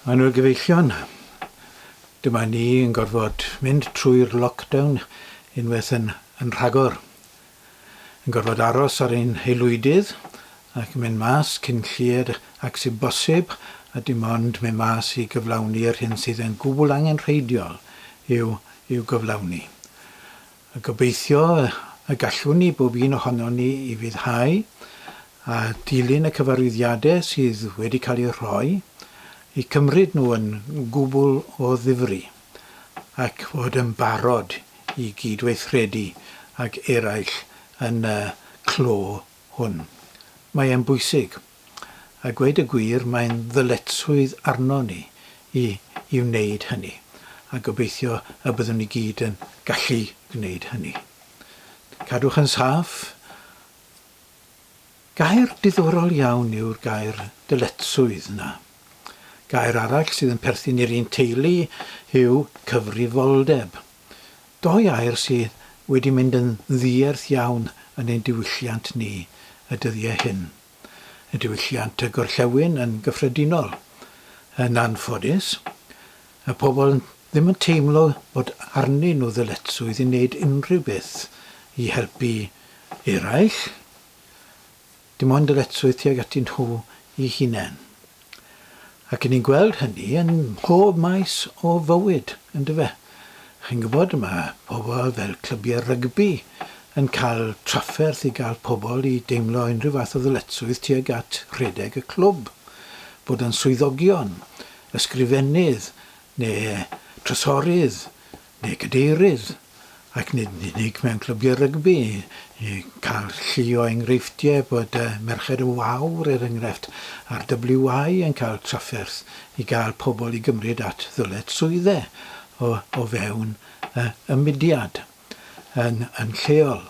Annwyl gyfeillion, dyma ni yn gorfod mynd trwy'r lockdown unwaith yn, yn rhagor. Yn gorfod aros ar ein haelwydydd ac mynd mas cyn lleied ac sy'n bosib a dim ond mynd mas i gyflawni yr hyn sydd yn gwbl angenrheidiol i'w, i'w gyflawni. A gobeithio y gallwn ni, bob un ohonon ni, i fuddhau a dilyn y cyfarwyddiadau sydd wedi cael eu rhoi, eu cymryd nhw yn gwbl o ddifri, ac fod yn barod i gyd-weithredu ag eraill yn y clo hwn. Mae e'n bwysig. A gweud y gwir, mae'n ddyletswydd arnon ni i i wneud hynny, a gobeithio y byddwn ni gyd yn gallu gwneud hynny. Cadwch yn saff. Gair diddorol iawn yw'r gair dyletswydd 'na. Gair arall sydd yn perthyn i'r un teulu yw cyfrifoldeb. Dou air sydd wedi mynd yn ddierth iawn yn ein diwylliant ni y dyddiau hyn. Y diwylliant y gorllewin yn gyffredinol. Yn anffodus, y pobl ddim yn teimlo bod arnyn nhw ddyletswydd i wneud unrhyw beth i helpu eraill, Dim ond dyletswydd tuag atyn nhw eu hunain. Ac 'yn ni'n gweld hynny yn mhob maes o fywyd, yndyfe? Chi'n gwybod, mae pobl fel clybiau rygbi yn cael trafferth i gael pobl i deimlo unrhyw fath o ddyletswydd tuag at rhedeg y clwb, bod yn swyddogion, ysgrifennydd neu trysorydd neu gadeirydd, ac nid yn unig mewn clybiau rygbi, cael llu o enghreifftiau bod Merched y Wawr, er enghraifft, a'r WI yn cael trafferth i gael pobl i gymryd at ddyletswyddau o, o fewn y, y mudiad yn, yn lleol.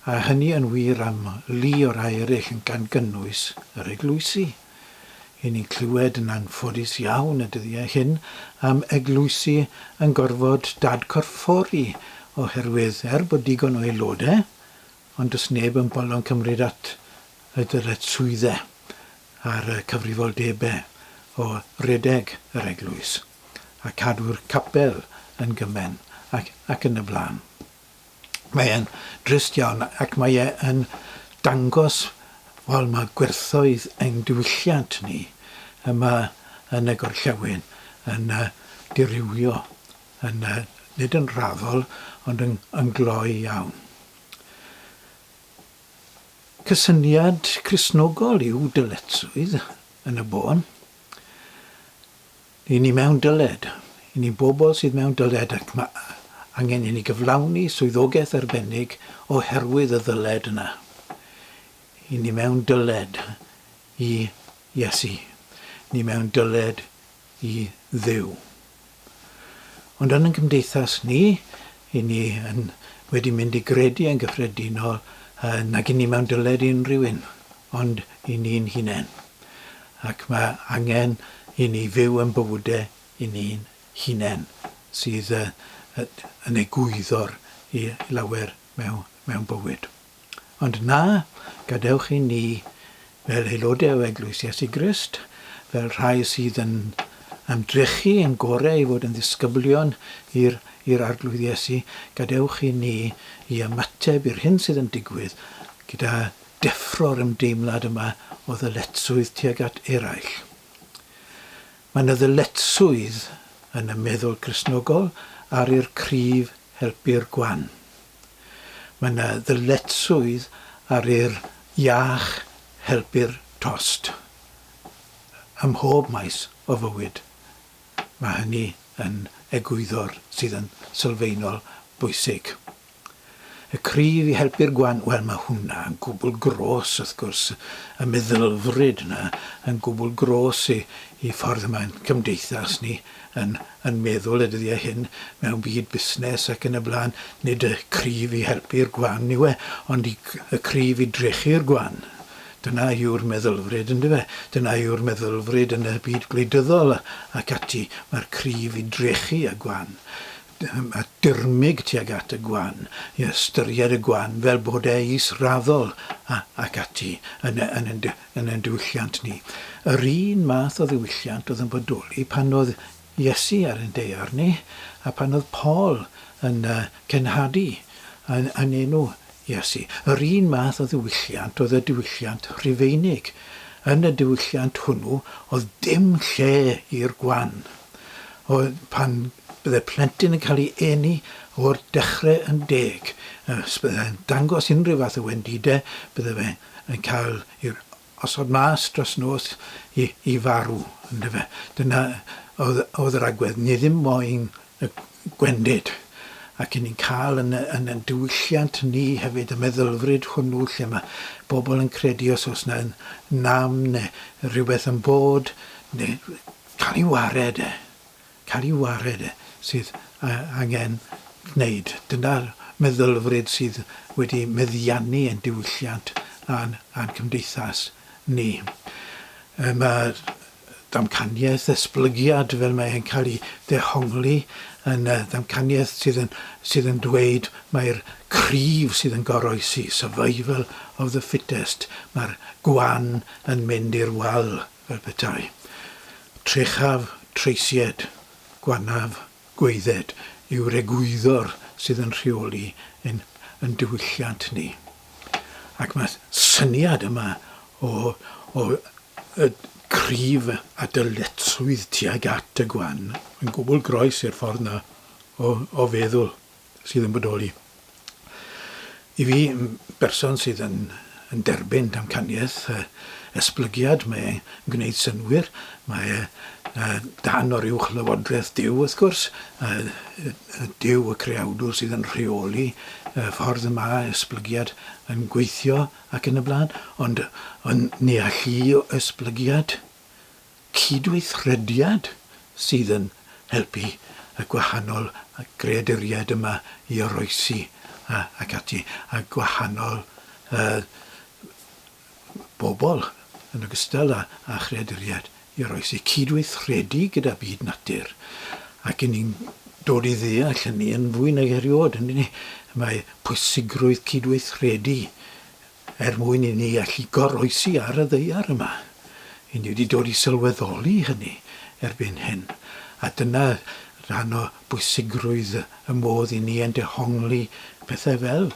A hynny yn wir am lu o rai eraill yn gan gynnwys yr eglwysi. Ry'n ni'n clywed yn anffodus iawn y dyddiau hyn am eglwysi yn gorfod dadcorffori oherwydd er bod digon o aelodau, ond does neb yn bolon cymryd at y dyletswyddau a'r cyfrifoldebau o redeg yr eglwys a cadw'r capel yn gymen ac, ac yn y blaen. Mae e'n drist iawn ac mae e yn dangos, wel, mae gwerthoedd ein diwylliant ni yma yn y gorllewin yn dirywio, yn, nid yn raddol, ond yn, yn gloi iawn. Cysyniad Cristnogol yw dyletswydd yn y bôn. Ry'n ni mewn dyled. Ry'n ni'n bobl sydd mewn dyled ac mae angen i ni gyflawni swyddogaeth arbennig oherwydd y ddyled yna. Ry'n ni mewn dyled i Iesu. Ni mewn dyled i Dduw. Ond yn ein cymdeithas ni, ry'n ni yn wedi mynd i gredu yn gyffredinol nag 'yn ni mewn dyled i unrhyw un, ond i ni'n hunain. Ac mae angen i ni fyw ein bywydau i ni'n hunain, sydd yn egwyddor i lawer mewn, mewn bywyd. Ond na, gadewch i ni, fel aelodau o Eglwys Iesu Grist, fel rhai sydd yn ymdrechu yn gorau i fod yn ddisgyblion i'r i'r Arglwydd Iesu, gadewch i ni i ymateb i'r hyn sydd yn digwydd gyda deffro'r ymdeimlad yma o ddyletswydd tuag at eraill. Mae 'na ddyletswydd yn y meddwl Cristnogol ar i'r cryf helpu'r gwan. Mae 'na ddyletswydd ar i'r iach helpu'r tost. Ym mhob maes o fywyd. Mae hynny yn egwyddor sydd yn sylfaenol bwysig. Y cryf i helpu'r gwan, wel mae hwnna yn gwbl gros wrth gwrs, y meddylfryd yna yn gwbl gros i, i ffordd y mae'n cymdeithas ni yn, yn meddwl y dyddiau hyn mewn byd busnes ac yn y blaen, nid y cryf i helpu'r gwan yw e, ond i, y cryf i drechu'r gwan. Dyna yw'r meddylfryd, yndyfe? Dyna yw'r meddylfryd yn y byd gwleidyddol ac ati, mae'r cryf i drechu y gwan. a dirmyg tuag at y gwan, i ystyried y gwan fel bod e israddol a, ac ati yn, yn, yn, yn ein diwylliant ni. Yr un math o ddiwylliant oedd yn bodoli pan oedd Iesu ar ein daear ni, a pan oedd Paul yn uh, cenhadu yn, yn enw Iesu. Yr un math o ddiwylliant oedd y diwylliant Rhufeinig. Yn y diwylliant hwnnw oedd dim lle i'r gwan. Oedd pan bydde plentyn yn cael ei eni o'r dechrau yn deg, os bydde'n dangos unrhyw fath o wendidau, bydde fe yn cael ei osod mas dros nos i, i farw, yndyfe. Dyna oedd, oedd yr agwedd. Ni ddim moyn y gwendid. Ac 'yn ni'n cael yn yn ein diwylliant ni hefyd y meddylfryd hwnnw lle mae bobl yn credu os oes 'na nam neu rhywbeth yn bod, neu cael ei wared e, cael ei wared e sydd angen gwneud. Dyna'r meddylfryd sydd wedi meddiannu ein diwylliant a'n a'n cymdeithas ni. Mae'r damcaniaeth esblygiad fel mae e'n cael ei ddehongli yn ddamcaniaeth sydd yn, sydd yn dweud mai'r cryf sydd yn goroesi, survival of the fittest, mae'r gwan yn mynd i'r wal fel petai. Trechaf treisied, gwanaf gwaedded yw'r egwyddor sydd yn rheoli ein, ein diwylliant ni. Ac mae'r syniad yma o, o y cryf a dyletswydd tuag at y gwan yn gwbl groes i'r ffordd 'na o, o feddwl sydd yn bodoli. I fi, berson sydd yn, yn derbyn damcaniaeth esblygiad, mae e'n gwneud synnwyr, mae e dan o'r uwch lywodraeth Duw, wrth gwrs, Duw y creawdwr sydd yn rheoli y ffordd y mae esblygiad yn gweithio ac yn y blaen, ond ond ni all i o esblygiad cydweithrediad sydd yn helpu y gwahanol greaduriaid yma i oroesi a, ac ati, a gwahanol uh, bobl yn ogystal â, â chreaduriaid i oroesi, cydweithredu gyda byd natur. Ac 'yn ni'n dod i ddeall hynny yn fwy nag erioed, yn ni? Mae pwysigrwydd cydweithredu er mwyn i ni allu goroesi ar y ddaear yma. 'Yn ni wedi dod i sylweddoli hynny erbyn hyn. A dyna rhan o bwysigrwydd y modd i ni yn dehongli pethau fel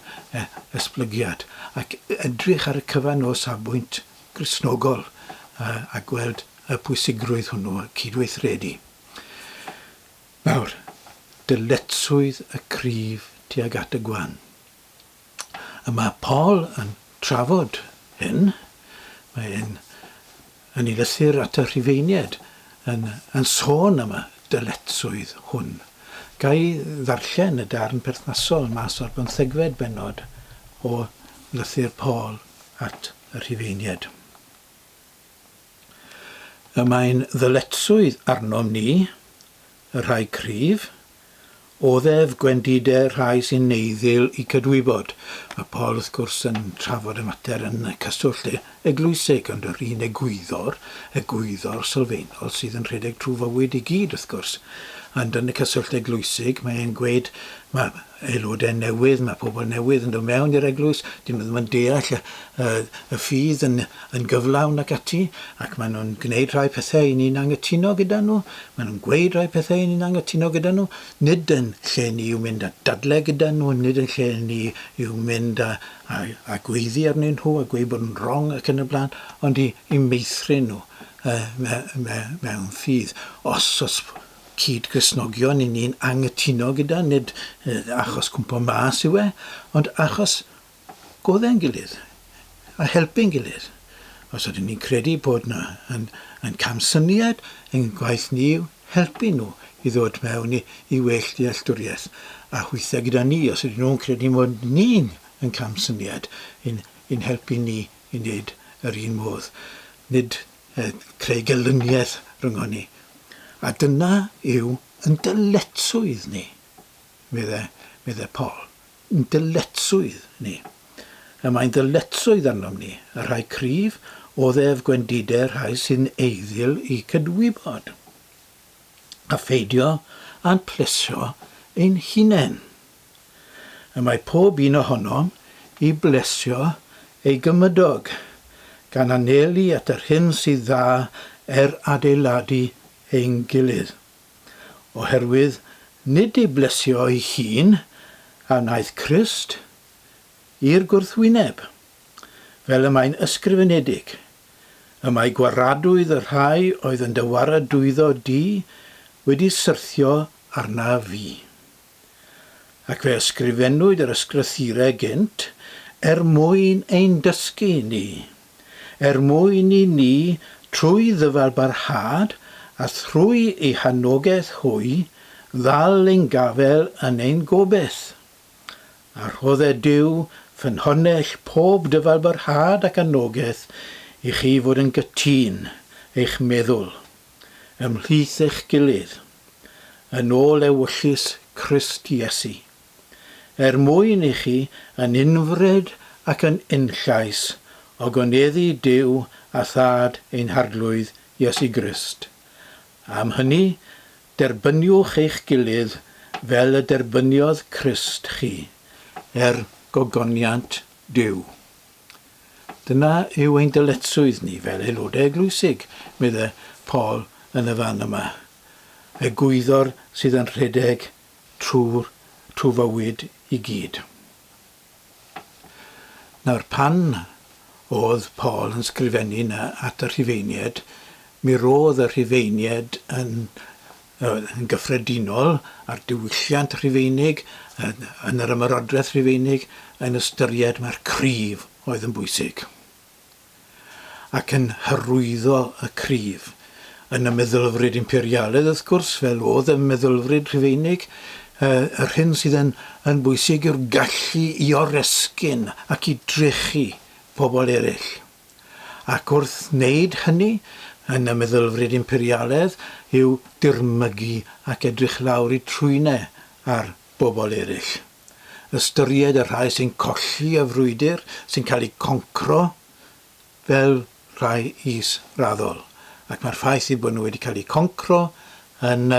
esblygiad ac edrych ar y cyfan o safbwynt Gristnogol a gweld y pwysigrwydd hwnnw, y cydweithredu. Nawr, dyletswydd y cryf tuag at y gwan. Y mae Paul yn trafod hyn, mae e'n yn ei lythyr at y Rhufeiniaid yn, yn sôn am y dyletswydd hwn. Ga i ddarllen y darn perthnasol mas o'r bymthegfed bennod o lythyr Paul at y Rhufeiniaid. Y mae'n ddyletswydd arnom ni, y rhai cryf, oddef gwendidau rhai sy'n eiddil i cydwybod. Mae Paul wrth gwrs yn trafod y mater yn y cyswllt eglwysig, ond yr un egwyddor, egwyddor sylfaenol sydd yn rhedeg trwy fywyd i gyd wrth gwrs. Ond yn y cyswllt eglwysig mae e'n gweud mae aelodau newydd, mae pobl newydd yn dod mewn i'r eglwys, dyn nhw ddim yn deall y, y, y ffydd yn, yn gyflawn ac ati, ac maen nhw'n gwneud rhai pethau i ni'n anghytuno gyda nhw, maen nhw'n gweud rhai pethau i ni'n anghytuno gyda nhw, nid yn lle ni yw mynd a dadle gyda nhw, nid yn lle ni yw mynd a, a, a gweiddi arnyn nhw a gweud bod yn wrong ac yn y blaen, ond i, i meithrin nhw uh, me, me, mewn ffydd. Os, os cyd-Gristnogion 'yn ni'n anghytuno gyda, nid achos cwmpo mas yw e, ond achos godde'n gilydd a helpu'n gilydd. Os ydyn ni'n credu bod nhw yn, yn camsyniad, ein gwaith ni yw helpu nhw i ddod mewn i, i well dealltwriaeth. A hwythau gyda ni, os ydyn nhw'n credu bod ni'n yn camsyniad, i'n, i'n helpu ni i wneud yr un modd. Nid creu gelyniaeth rhyngon ni. A dyna yw yn dyletswydd ni, medde, medde Paul. Yn dyletswydd ni. Y mae'n ddyletswydd arnom ni, y rhai cryf, oddef gwendidau rhai sy'n eiddil i cydwybod. A pheidio â'n plesio ein hunain. Y mae pob un ohonom i blesio ei gymydog, gan anelu at yr hyn sydd dda er adeiladu ein gilydd. Oherwydd nid ei blesio ei hun a wnaeth Crist i'r gwrthwyneb, fel y mae'n ysgrifenedig, Y mae gwaradwydd y rhai oedd yn dy waradwyddo di wedi syrthio arnaf fi. Ac fe ysgrifennwyd yr ysgrythurau gynt er mwyn ein dysgu ni, er mwyn i ni trwy ddyfalbarhad a thrwy eu hanogaeth hwy ddal ein gafael yn ein gobaith. A rhodded Duw ffynhonnell pob dyfalbarhad ac anogaeth i chi fod yn gytûn eich meddwl ymhlith eich gilydd, yn ôl ewyllys Crist Iesu, er mwyn i chi yn unfryd ac yn unllais ogoneddu Duw a Thad ein Harglwydd Iesu Grist. Am hynny, derbyniwch eich gilydd fel y derbyniodd Crist chi, er gogoniant Duw. Dyna yw ein dyletswydd ni fel aelodau eglwysig, medde Paul yn y fan yma. Egwyddor sydd yn rhedeg trwy'r trwy fywyd i gyd. Nawr, pan oedd Paul yn sgrifennu 'na at y Rhufeiniaid, mi roedd y Rhufeiniaid yn, yn gyffredinol, a'r diwylliant Rhufeinig, yn, yn yr ymerodraeth Rhufeinig, yn ystyried mae'r cryf oedd yn bwysig. ac yn hyrwyddo y cryf. Yn y meddylfryd imperialaidd, wrth gwrs, fel oedd y meddylfryd Rhufeinig, yr hyn sydd yn, yn bwysig yw'r gallu i oresgyn ac i drechu pobl eraill. Ac wrth wneud hynny, yn y meddylfryd imperialaidd, yw dirmygu ac edrych lawr i trwynau ar bobl eraill. Ystyried y rhai sy'n colli y frwydr, sy'n cael eu concro, fel rhai is-raddol. Ac mae'r ffaith eu bod nhw wedi cael eu concro yn,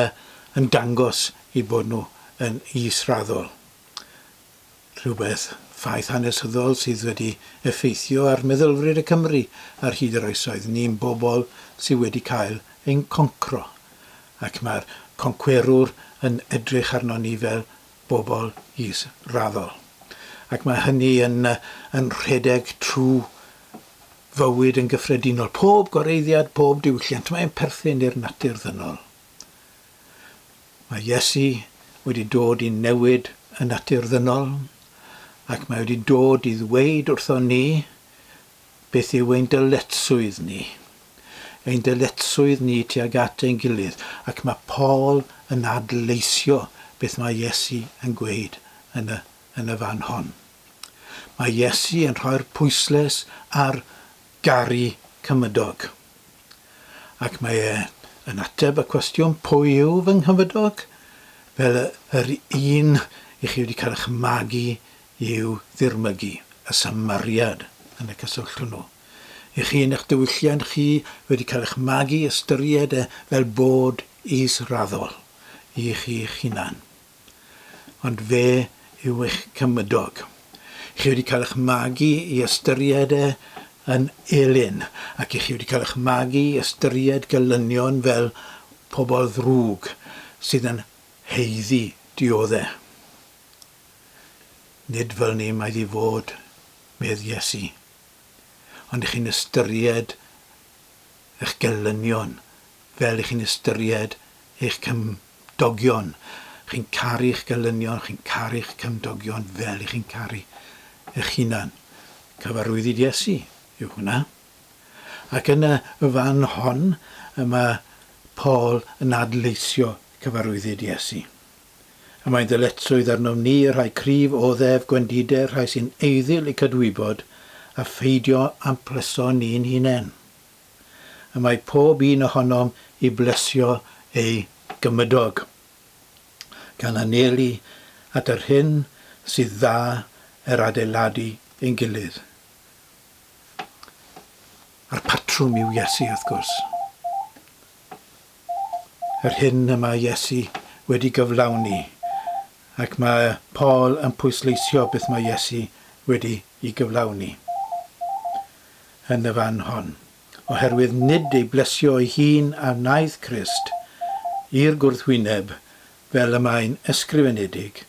yn dangos eu bod nhw yn is-raddol. Rhywbeth ffaith hanesyddol sydd wedi effeithio ar meddylfryd y Cymry ar hyd yr oesoedd. Ni'n bobl sydd wedi cael ein concro. Ac mae'r concwerwr yn edrych arnon ni fel bobl is-raddol. Ac mae hynny yn, yn rhedeg trwy fywyd yn gyffredinol. Pob gwareiddiad, pob diwylliant, mae'n perthyn i'r natur ddynol. Mae Iesu wedi dod i newid y natur ddynol, ac mae wedi dod i ddweud wrthon ni Beth yw ein dyletswydd ni? Ein dyletswydd ni tuag at ein gilydd. Ac mae Paul yn adleisio beth mae Iesu yn gweud yn y, yn y fan hon. Mae Iesu yn rhoi'r pwysles ar garu cymydog. Ac mae e yn ateb y cwestiwn pwy yw fy nghymydog? Fel yr un i chi wedi cael eich magu i'w ddirmygu, y Samariad yn y cyswllt hwnnw. I chi yn eich diwylliant chi wedi cael eich magu ystyried e fel bod is-raddol i chi'ch hunan. Ond fe yw eich cymydog. Chi wedi cael eich magu i ystyried e yn elyn, ac i chi wedi cael eich magu i ystyried gelynion fel pobl ddrwg sydd yn haeddu diodde'. Nid fel 'ny mae ddi fod, medd Iesu. Ond y'ch chi'n ystyried eich gelynion fel y'ch chi'n ystyried eich cymdogion. Chi'n caru'ch gelynion, chi'n caru'ch cymdogion fel y'ch chi'n caru eich hunan. Cyfarwyddyd Iesu yw hwnna. Ac yn y fan hon y mae Paul yn adleisio cyfarwyddyd Iesu. Y mae'n ddyletswydd arnom ni, y rhai cryf, oddef, gwendidau, rhai sy'n eiddil eu cydwybod, a pheidio â'n pleso ni'n hunain. Y mae pob un ohonom i blesio ei gymydog, gan anelu at yr hyn sydd dda er adeiladu ein gilydd. A'r patrwm yw Iesu, wrth gwrs. Yr hyn y mae Iesu wedi gyflawni. Ac mae Paul yn pwysleisio beth mae Iesu wedi i gyflawni yn y fan hon, oherwydd nid ei blesio ei hun a wnaeth Crist i'r gwrthwyneb fel y mae'n ysgrifenedig,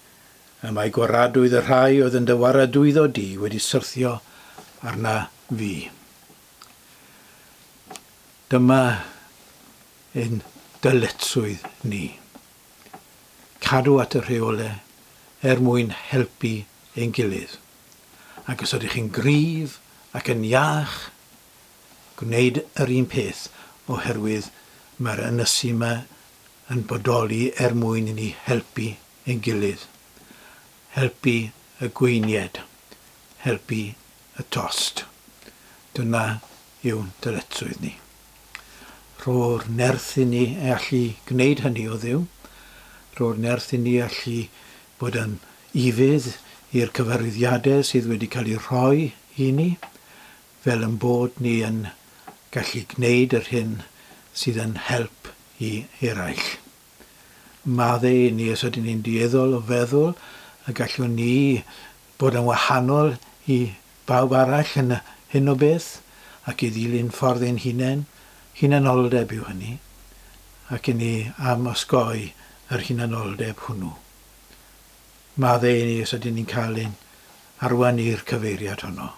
y mae gwaradwydd y rhai oedd yn dy waradwyddo di wedi syrthio arna fi. Dyma ein dyletswydd ni. Cadw at y rheole er mwyn helpu ein gilydd. Ac os ydych chi'n gryf ac yn iach, gwneud yr un peth oherwydd mae'r ynysu 'ma yn bodoli er mwyn i ni helpu ein gilydd. Helpu y gweinied. Helpu y tost. Dyna yw'n dyletswydd ni. Rho'r nerth i ni allu gwneud hynny o Dduw. Rho'r nerth i ni allu bod yn ufudd i'r cyfarwyddiadau sydd wedi cael eu rhoi i ni, fel ein bod ni yn gallu gwneud yr hyn sydd yn help i eraill. Maddau i ni os ydyn ni'n dueddol o feddwl y gallwn ni bod yn wahanol i bawb arall yn hyn o beth, ac i ddilyn ffordd ein hunain. Hunanoldeb yw hynny, ac i ni am osgoi yr hunanoldeb hwnnw. Maddau i ni os ydyn ni'n cael ein arwain i'r cyfeiriad honno,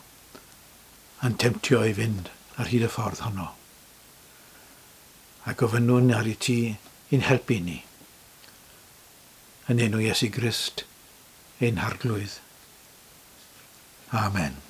a'n temtio i fynd ar hyd y ffordd honno. A gofynnwn ar i ti i'n helpu ni. Yn enw Iesu Grist, ein Harglwydd. Amen.